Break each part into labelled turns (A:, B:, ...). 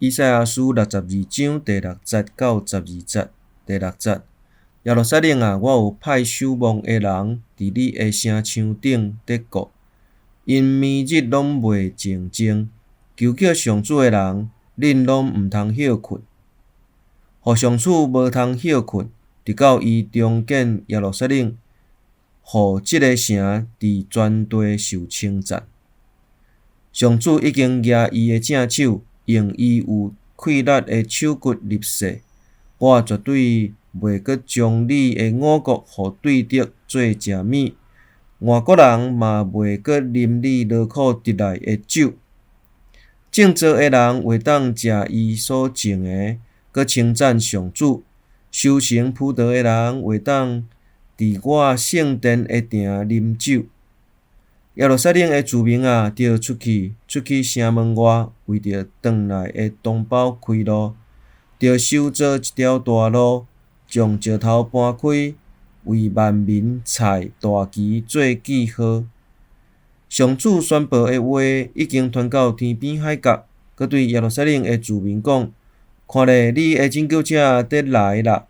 A: 以賽亞書62章第六節到12節。第六節，耶路撒冷啊，我有派守望的人佇你的城牆頂咧顧，𪜶暝日攏袂靜靜，求叫上主的人，恁攏毋通歇睏，予上主無通歇睏，直到伊重建耶路撒冷，予這个城佇全地受稱讚。上主已經舉伊的正手，用伊有氣力的手骨立誓，我絕對袂閣將你的五穀予對敵做食物，外國人嘛袂閣啉你勞苦得來的酒。種稻的人會當食伊所種的，閣稱讚上主；收成葡萄的人會當佇我聖殿的埕啉酒。耶路撒冷的子民啊，著出去，出去城門外，為著轉來的同胞開路，著修造一條大路，將石頭搬開，為萬民踩大旗做記號。上主宣布的話已經傳到天邊海角，閣對耶路撒冷的子民講：看咧，你的拯救者佇來啦！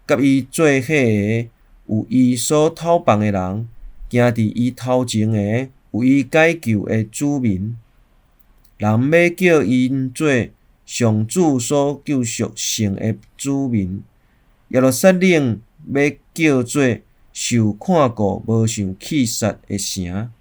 A: 佮伊做伙的有伊所討放的人。行佇伊頭前的有伊解救的子民，人欲叫𪜶做上主所救贖聖的子民。耶路撒冷欲叫做受看顧、無受棄殺的城。